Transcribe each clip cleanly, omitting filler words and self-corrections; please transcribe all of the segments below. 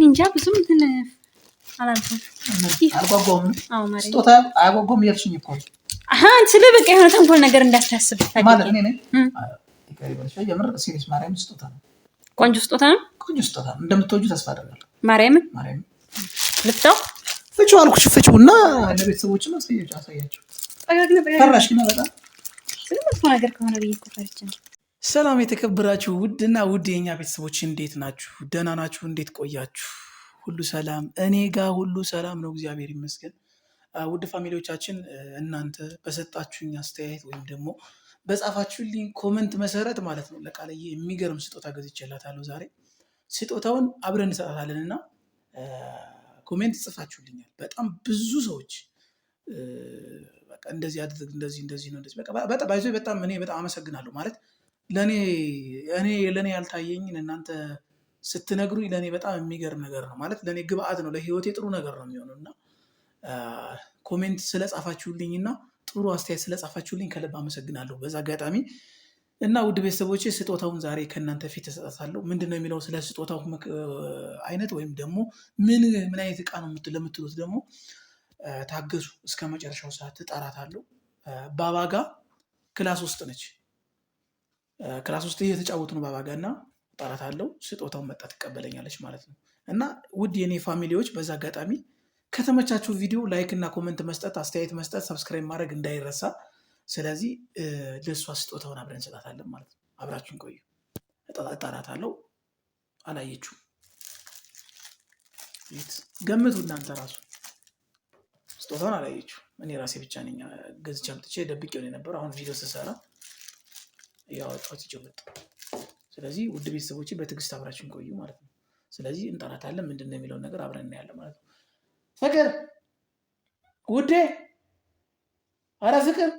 እንጃ ብዙም እንትን አላልኩም። አልጓጓሁም። ስጦታ አያጓጓም እያልሽኝ እኮ ነው። ስለ በቃ የሆነ ተንኮል ነገር እንዳታስብ ማለት እኔ ነኝ። የምር serious ማርያም ስጦታ ነው። ቆንጆ ስጦታ ነው። ቆንጆ ስጦታ ነው። እንደምትወጂው ተስፋ አደርጋለሁ። ማርያምን ማርያምን ልፍታው። ፍቺው አልኩሽ። ፍቺው እና ለቤተሰቦችም አሳያቸው። ፈራሽ ግን በጣም መጥፎ ነገር ከሆነ ብዬ እኮ ፈርቼ ነው። ሰላም የተከበራችሁ ውድና ውድ የኛ ቤተሰቦች እንዴት ናችሁ? ደህና ናችሁ? እንዴት ቆያችሁ? ሁሉ ሰላም? እኔ ጋር ሁሉ ሰላም ነው፣ እግዚአብሔር ይመስገን። ውድ family ዎቻችን እናንተ በሰጣችሁኝ አስተያየት ወይም ደግሞ በጻፋችሁልኝ comment መሰረት ማለት ነው ለቃልዬ የሚገርም ስጦታ ገዝቼላታለሁ። ዛሬ ስጦታውን አብረን እንሰጣታለን እና comment ጽፋችሁልኛል። በጣም ብዙ ሰዎች በቃ እንደዚህ አድርግ፣ እንደዚህ እንደዚህ ነው እንደዚህ በቃ ባይዞ በጣም እኔ በጣም አመሰግናለሁ። ማለት ለኔ እኔ ለኔ ያልታየኝን እናንተ ስትነግሩኝ ለኔ በጣም የሚገርም ነገር ነው። ማለት ለኔ ግብአት ነው፣ ለህይወቴ ጥሩ ነገር ነው የሚሆነው እና comment ስለጻፋችሁልኝና ጥሩ አስተያየት ስለጻፋችሁልኝ ከልብ አመሰግናለሁ። በዛ አጋጣሚ እና ውድ ቤተሰቦቼ ስጦታውን ዛሬ ከእናንተ ፊት እሰጣታለሁ። ምንድን ነው የሚለው ስለ ስጦታው አይነት ወይም ደግሞ ምን ምን አይነት እቃ ነው ለምትሉት ደግሞ ታገሱ። እስከ መጨረሻው ሰዓት እጠራታለሁ። ባባጋ class ውስጥ ነች። class ውስጥ እየተጫወቱ ነው ባባጋ እና እጠራታለሁ። ስጦታውን መጣ ትቀበለኛለች ማለት ነው። እና ውድ የኔ family ዎች በዛ አጋጣሚ ከተመቻችሁ ቪዲዮ like እና comment መስጠት፣ አስተያየት መስጠት፣ subscribe ማድረግ እንዳይረሳ። ስለዚህ ለእሷ ስጦታውን አብረን እንሰጣታለን ማለት ነው። አብራችሁን ቆዩ። እጠራታለሁ። አላየችውም። ገምቱ እናንተ ራሱ ስጦታውን አላየችው። እኔ ራሴ ብቻ ነኝ ገዝቼ አምጥቼ ደብቄው ነው የነበረው። አሁን ቪዲዮ ስሰራ እያወጣሁት ይዤው መጣሁ። ስለዚህ ውድ ቤተሰቦቼ በትዕግስት አብራችሁን ቆዩ ማለት ነው። ስለዚህ እንጠራታለን። ምንድን ነው የሚለውን ነገር አብረን እናያለን ማለት ነው። ፍቅር ውዴ፣ አረ ፍቅር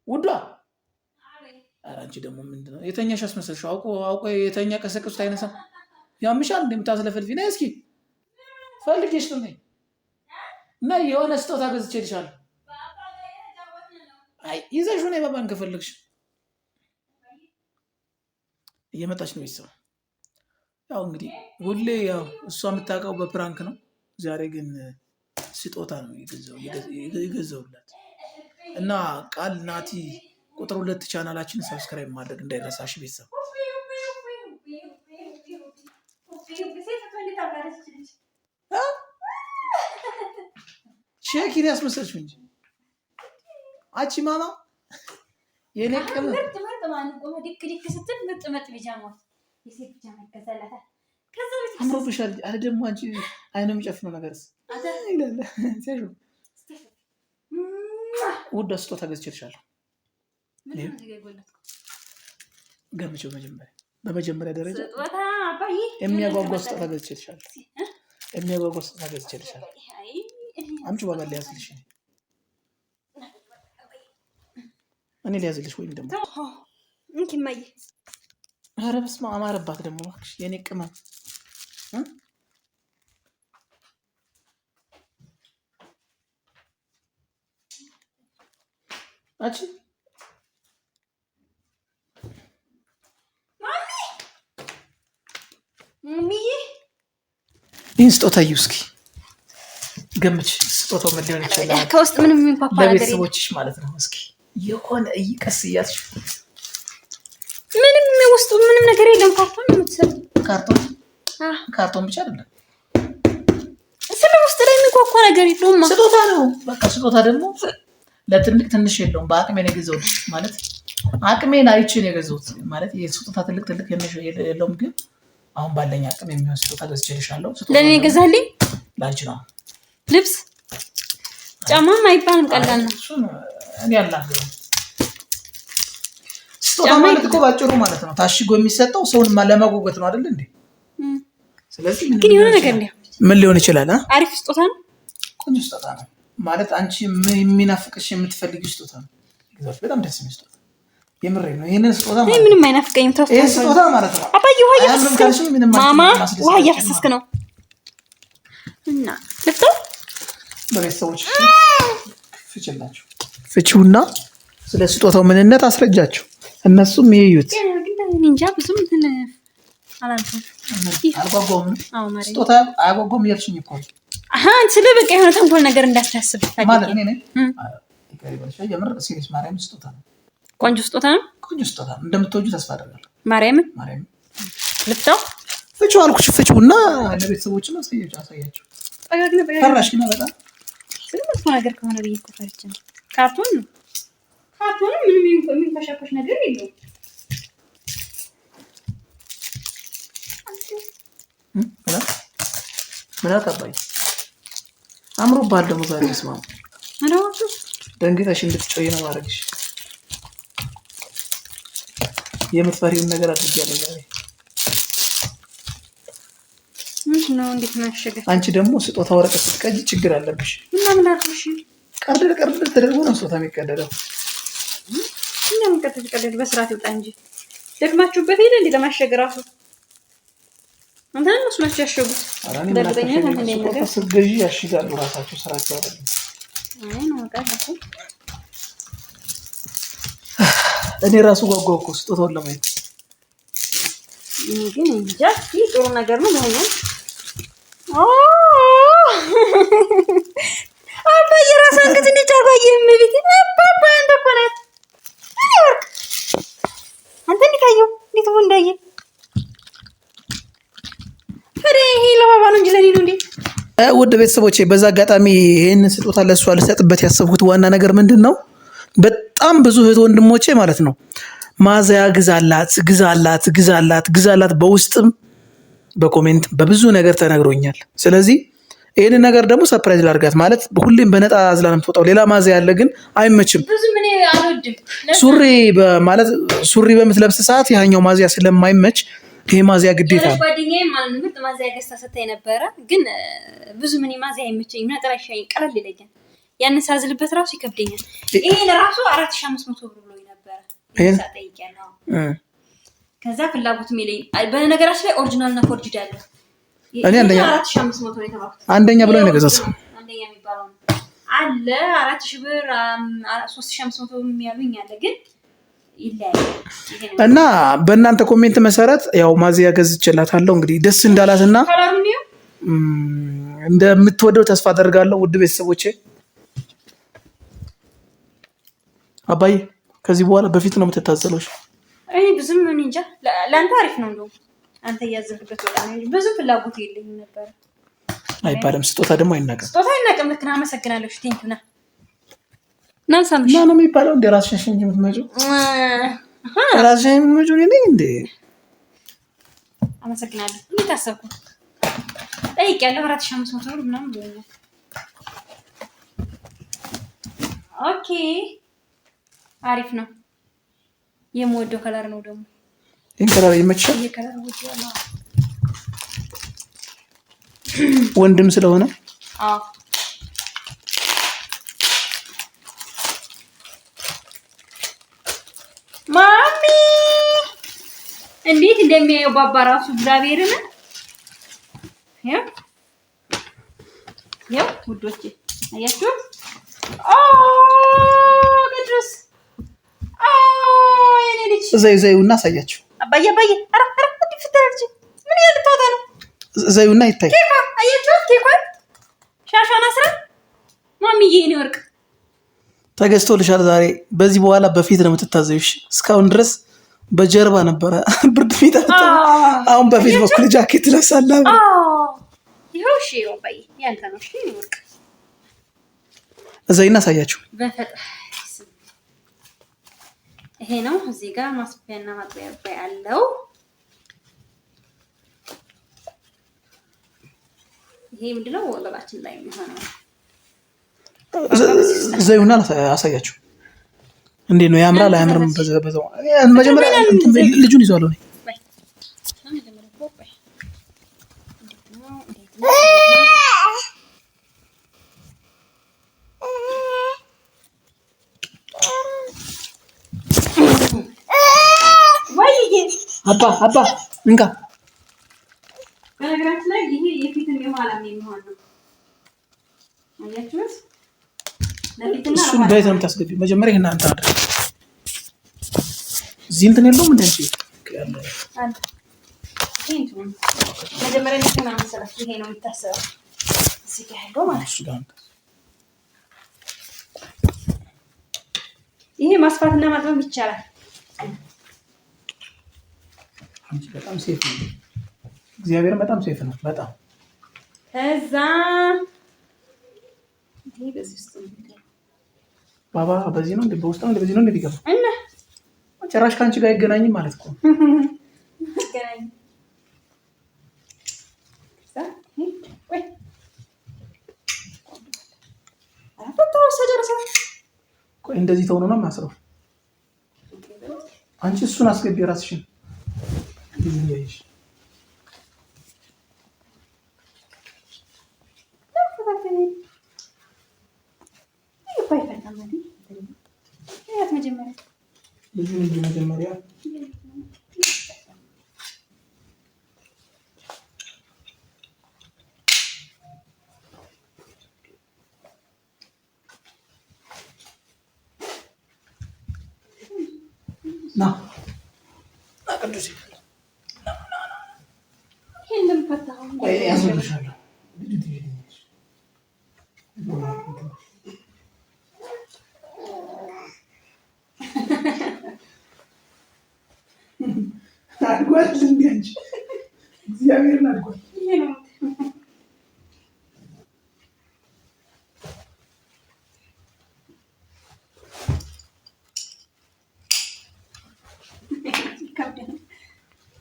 ውዷ፣ አረ አንቺ ደግሞ ምንድን ነው የተኛሽ አስመሰልሽው? አውቆ አውቆ የተኛ ቀሰቀሱት አይነሳም። ያምሻል እንደምታስለፈልፊ ነይ እስኪ ፈልጌሽ ነው እና የሆነ ስጦታ ገዝቼልሻለሁ። አይ ይዘሽው ነይ ባባን ከፈለግሽ። እየመጣች ነው ቤተሰብ። ያው እንግዲህ ሁሌ ያው እሷ የምታውቀው በ prank ነው። ዛሬ ግን ስጦታ ነው የገዛሁላት እና ቃል ናቲ ቁጥር 2 ቻናላችን subscribe ማድረግ እንዳይረሳሽ ቤተሰብ። ሼኪን ያስመሰልሽው እንጂ አቺ ማማ የኔ ቅም አምሮብሻል። አረ ደግሞ አንቺ አይነ የሚጨፍነው ነገርስ ይላል። ውድ ስጦታ ገዝቼልሻለሁ። ገምቼው በመጀመሪያ ደረጃ የሚያጓጓ ስጦታ ገዝቼልሻለሁ። የሚያጓጓ ስጦታ ገዝቼልሻለሁ። አምጪው ባባ ሊያዝልሽ፣ እኔ ሊያዝልሽ ወይም ደግሞ ኧረ በስመ አብ አማረባት ደግሞ እባክሽ የኔ ቅመም አንቺ ይህን ስጦታ እዩ እስኪ ገምች። ስጦታው ምን ሊሆን ይችላል? ከውስጥ ምንም የሚንኳኳ ነገር የለም። ለቤተሰቦችሽ ማለት ነው። እስኪ የሆነ ቀስ እያልሽ ምንም ውስጡ ምንም ነገር የለም። ካርቶን ነው የምትሰሪው። ካርቶን ካርቶን ብቻ አይደለም፣ ስለ ውስጥ ላይ የሚንኳኳ ነገር የለውም። ስጦታ ነው በቃ። ስጦታ ደግሞ ለትልቅ ትንሽ የለውም። በአቅሜ ነው የገዛሁት ማለት አቅሜን አይቼ ነው የገዛሁት ማለት የስጦታ ትልቅ ትልቅ የለውም፣ ግን አሁን ባለኝ አቅም የሚሆን ስጦታ ገዝቼልሻለሁ። ለእኔ የገዛልኝ ለአንቺ ነው። ልብስ ጫማም አይባልም፣ ቀላል ነው። እኔ አልናገርም። ስጦታ ማለት እኮ ባጭሩ ማለት ነው ታሽጎ የሚሰጠው ሰውን ለማጓጓት ነው አይደል እንዴ? ስለዚህ ግን የሆነ ነገር ምን ሊሆን ይችላል? አሪፍ ስጦታ ነው። ቆንጆ ስጦታ ነው ማለት አንቺ የሚናፍቅሽ የምትፈልጊው ስጦታ ነው። በጣም ደስ የሚል ስጦታ የምሬ ነው። ይሄንን ስጦታ ማለት ምንም አይናፍቀኝም። ይሄን ስጦታ ማለት ነው። አባዬ ውሃ እያፈሰስክ ነው። ማማ ውሃ እያፈሰስክ ነው። እና ልፍተው በቤተሰቦች ፍችላችሁ ፍቺውና ስለ ስጦታው ምንነት አስረጃቸው፣ እነሱም ይዩት። እንጃ ብዙም እንትን አላልኩም። አልጓጓሁም። ስጦታ አያጓጓም እያልሽኝ እኮ ነው። ስለ በቃ የሆነ ተንኮል ነገር እንዳታስብ ማለት እኔ ነኝ። የምር serious ማርያም ስጦታ ነው። ቆንጆ ስጦታ ነው። ቆንጆ ስጦታ ነው። እንደምትወጂው ተስፋ አደርጋለሁ። ማርያምን ማርያምን ልፍታው። ፍቺው አልኩሽ። ፍቺው እና ለቤተሰቦችም አሳያቸው። ፈራሽ ግን በጣም መጥፎ ነገር ከሆነ ብዬ እኮ ፈርቼ ነው። ካርቶን ነው። ካርቶኑ ምንም የሚንኮሻኮሽ ነገር የለውም። ምን አባዬ አምሮብሃል ደግሞ ዛሬ። ስማ ደንግጠሽ እንድትጮይ ነው ማድረግሽ። የምትፈሪውን ነገር አድርጊያለሁ ዛሬ። አንቺ ደግሞ ስጦታ ወረቀት ስትቀጂ ችግር አለብሽ። ቀርደድ ቀርደድ ተደርጎ ነው ስጦታ የሚቀደደው። ቀደድ በስርዓት ይውጣ እንጂ ደክማችሁበት ሄደ እንዴ ለማሸግ ራሱ አንተ እነሱ ናቸው ያሸጉት። ስትገዢ ያሽጋሉ ራሳቸው፣ ስራቸው አይደለም። እኔ ራሱ ጓጓ እኮ ስጦታውን ለማየት። ግን እንጃ ጥሩ ነገር ነው ለሆነ አባዬ ራሷን ግን እንዴት አርጓየ እመቤቴ አባባ አንተ እኮ ናት ወርቅ አንተ እንዴት አየው እንዴት እንዳየ ይሄ ለባባ ነው እንጂ ለኔ ነው እንዴ? ውድ ቤተሰቦቼ በዛ አጋጣሚ ይህንን ስጦታ ለእሷ ልሰጥበት ያሰብኩት ዋና ነገር ምንድን ነው? በጣም ብዙ እህት ወንድሞቼ ማለት ነው ማዘያ ግዛላት፣ ግዛላት፣ ግዛላት፣ ግዛላት በውስጥም በ comment በብዙ ነገር ተነግሮኛል። ስለዚህ ይህንን ነገር ደግሞ surprise ላድርጋት ማለት ሁሌም በነጣ አዝላ ነው የምትወጣው። ሌላ ማዘያ ያለ ግን አይመችም። ሱሪ ማለት ሱሪ በምትለብስ ሰዓት ያኛው ማዘያ ስለማይመች ይሄ ማዚያ ግዴታ ነው። ጓደኛዬ ማለት ነው ምርጥ ማዚያ ገዝታ ሰታኝ ነበረ። ግን ብዙ ምን ማዚያ አይመቸኝም። ነጠላ ይሻለኝ፣ ቀለል ይለኛል። ያንን ሳዝልበት ራሱ ይከብደኛል። ይሄን ራሱ 4500 ብር ብሎኝ ነበረ ጠይቄያለሁ። ከዛ ፍላጎትም የለኝም። በነገራችን ላይ original እና forged አለ። እኔ አንደኛ 4500 ነው የተባልኩት። አንደኛ ብሎኝ ነው የገዛሁት። አንደኛ የሚባለው አለ 4000 ብር 3500 ያሉኝ አለ ግን እና በእናንተ comment መሰረት ያው ማዚያ ገዝቼላታለሁ። እንግዲህ ደስ እንዳላትና እንደምትወደው ተስፋ አደርጋለሁ። ውድ ቤተሰቦቼ አባዬ ከዚህ በኋላ በፊት ነው የምትታዘለው። እኔ ብዙም እኔ እንጃ፣ ለአንተ አሪፍ ነው። እንደውም አንተ እያዘንክበት ወጣ ነው። ብዙም ፍላጎት የለኝም ነበር አይባልም። ስጦታ ደግሞ አይናቅም። ስጦታ አይናቅም። ልክ ነህ። አመሰግናለሁ። thank you ና እና ነው የሚባለው። እንደ ራስሽን እንጂ የምትመጪው ራስሽን የምትመጪው እኔ ነኝ እንዴ? አመሰግናለሁ። እንዴት አሰብኩ? ጠይቄያለሁ። 4500 ብር ምናምን ብሎኛል። okay አሪፍ ነው። የምወደው color ነው ደግሞ። ይሄን color ይመችሻል? ይሄ color እወደዋለሁ። ወንድም ስለሆነ አዎ ማሚ እንዴት እንደሚያየው ባባ ራሱ እግዚአብሔርን ያው ያው ውዶቼ አያችሁ። ኦ ቅዱስ ኦ የኔ ልጅ ዘዩ ዘዩና አሳያችሁ። አባዬ አባዬ፣ ኧረ ኧረ እንዲህ ምን ልታወጣ ነው? ዘዩና ይታይ። ኬኳ አያችሁት? ኬኳን ሻሿን አስራ ማሚዬ፣ የኔ ወርቅ ተገዝቶልሻል ዛሬ። በዚህ በኋላ በፊት ነው የምትታዘዩሽ። እስካሁን ድረስ በጀርባ ነበረ ብርድ የሚጠጣው። አሁን በፊት በኩል ጃኬት ለብሳለህ። ይኸው እሺ፣ አባዬ ያንተ ነው። እሺ የኔ ወርቅ እዘይና አሳያችሁ። ይሄ ነው። እዚህ ጋር ማስፊያና ማጥቢያ አለው። ይሄ ምንድነው ወገባችን ላይ የሚሆነው። ዘይሁና አሳያችሁ። እንዴት ነው ያምራል? አያምርም? በዛው መጀመሪያ ልጁን ይዟል። አባ አባ እንካ። በነገራችን ላይ ይሄ የፊትም የኋላም የሚሆን ነው። አያችሁት? እሱን በየት ነው የምታስገቢው? መጀመሪያ ይሄን አንተ አድርግ። እዚህ እንትን የለውም እንደ አንቺ መጀመሪያ ይሄ ነው የሚታሰረው እዚህ ጋር ያለው ማለት ነው። ይሄ ማስፋትና ማጥበብ ይቻላል። በጣም safe ነው። እግዚአብሔር በጣም safe ነው። በጣም ከዛ ይሄ በዚህ ውስጥ ባባ በዚህ ነው በውስጥ ነው በዚህ ነው እንደሚገባ እና ጭራሽ ከአንቺ ጋር አይገናኝም ማለት እኮ ነው። እንደዚህ ተሆኖ ነው የማስረው። አንቺ እሱን አስገቢ ራስሽን እንደዚህ እያየሽ መጀመሪያ ና ና ቅዱሴ ያስብልሻለሁ። አድጓል እንደ አንቺ እግዚአብሔርን አድጓል።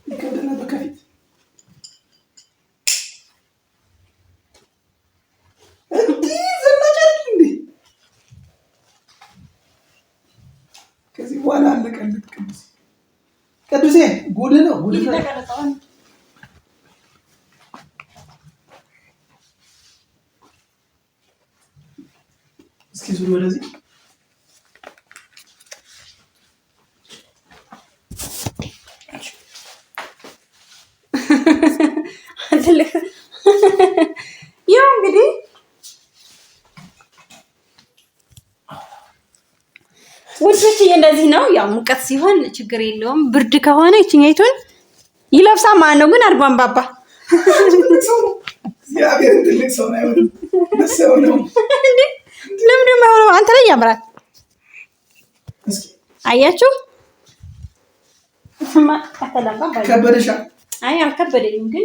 ይከብደናል በከፊት እንዲህ ዘናጭ አይደል እንዴ? ከዚህ በኋላ አለቀለት። ቅዱሴ ቅዱሴ ጉድ ነው ጉድ ነው። እስኪ ዙሪ ወደዚህ ያው እንግዲህ ውዶች እንደዚህ ነው። ያው ሙቀት ሲሆን ችግር የለውም። ብርድ ከሆነ ይችኛይቱን ይለብሳ ማለት ነው። ግን አድጓን ባባ ለምንድን ነው የማይሆነው? አንተ ላይ ያምራል። አያችሁ አይ አልከበደኝም፣ ግን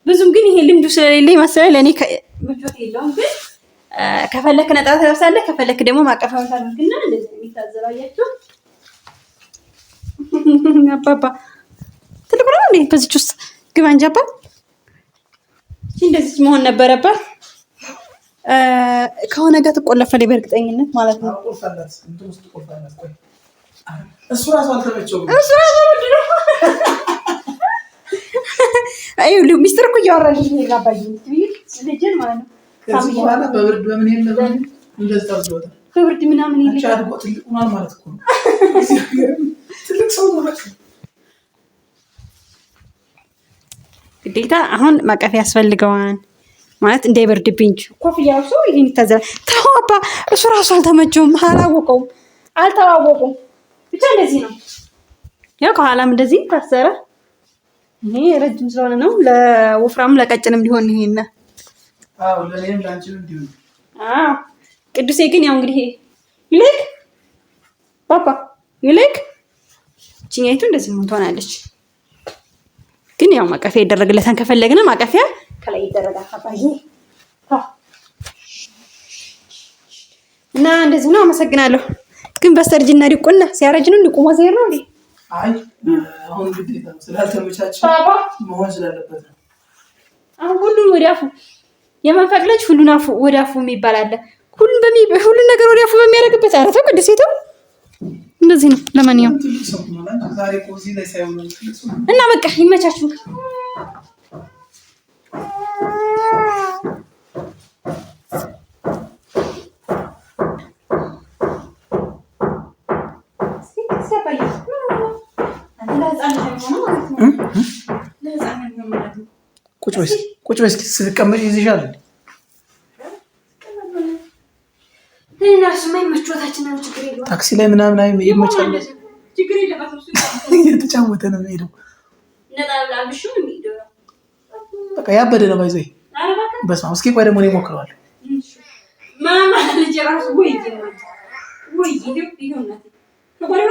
ብዙም ግን ይሄ ልምዱ ስለሌለኝ መሰለኝ ለእኔ ምቾት የለውም። ግን ከፈለክ ነጠላ ትለብሳለህ፣ ከፈለክ ደግሞ ማቀፊያውን ታደርግና እንደዚህ የሚታዘለው አያችሁ። አባባ ትልቁ ነው እንዴ? በዚች ውስጥ ግባ እንጂ አባ። እንደዚህ መሆን ነበረባት። ከሆነ ጋር ትቆለፋለች በእርግጠኝነት ማለት ነው። እሱ ራሱ አልተመቸውም። እሱ ራሱ ነው አይ ሚስጥር እኮ እያወራሽ ልጅን ማለት ነው። ከዚህ በኋላ በብርድ በምን የለም እንደዚህ ታዝሎታል። በብርድ ምናምን የለም አድጎ ትልቅ ሆኗል ማለት እኮ ነው። ትልቅ ሰው ነው በቃ። ግዴታ አሁን ማቀፍ ያስፈልገዋል ማለት እንዳይበርድብኝ ኮፍያው ሰው ይሄን ይታዘላል። ተው አባ፣ እሱ ራሱ አልተመቸውም፣ አላወቀውም፣ አልተዋወቁም። ብቻ እንደዚህ ነው። ያው ከኋላም እንደዚህ ታሰረ። ይሄ ረጅም ስለሆነ ነው ለወፍራም ለቀጭንም ሊሆን ይሄን። አዎ ለኔም ለአንቺም እንዲሁ። አዎ ቅዱሴ ግን ያው እንግዲህ ይልክ ባባ ይልክ እቺኛይቱ እንደዚህ ምን ትሆናለች። ግን ያው ማቀፊያ ይደረግለታል። ከፈለግን ማቀፊያ ከላይ ይደረጋል። አባዬ እና እንደዚህ ነው። አመሰግናለሁ። ግን በስተርጅና ዲቁና ሲያረጅ ነው እንዲቁሞ ሲሄድ ነው እንዴ? አይ አሁን ግዴታ ስላልተመቻቸ መሆን ስላለበት ነው። አሁን ሁሉን ወደ አፉ የመንፈቅ ልጅ ሁሉን አፉ ወደ አፉ የሚባል አለ። ሁሉን ነገር ወደ አፉ በሚያደርግበት ኧረ ተው ቅዱሴ ተው። እንደዚህ ነው። ለማንኛውም እና በቃ ይመቻችሁ። ቁጭ በይ እስኪ ስትቀመጪ ይዝሻል። ታክሲ ላይ ምናምን ይመቻል። እየተጫወተ ነው የሚሄደው። በቃ ያበደ ነው ባይዘይ። በስመ አብ። እስኪ ቆይ ደግሞ እኔ እሞክረዋለሁ። ማማ ልጅ ራሱ ወይ ወይ ወይ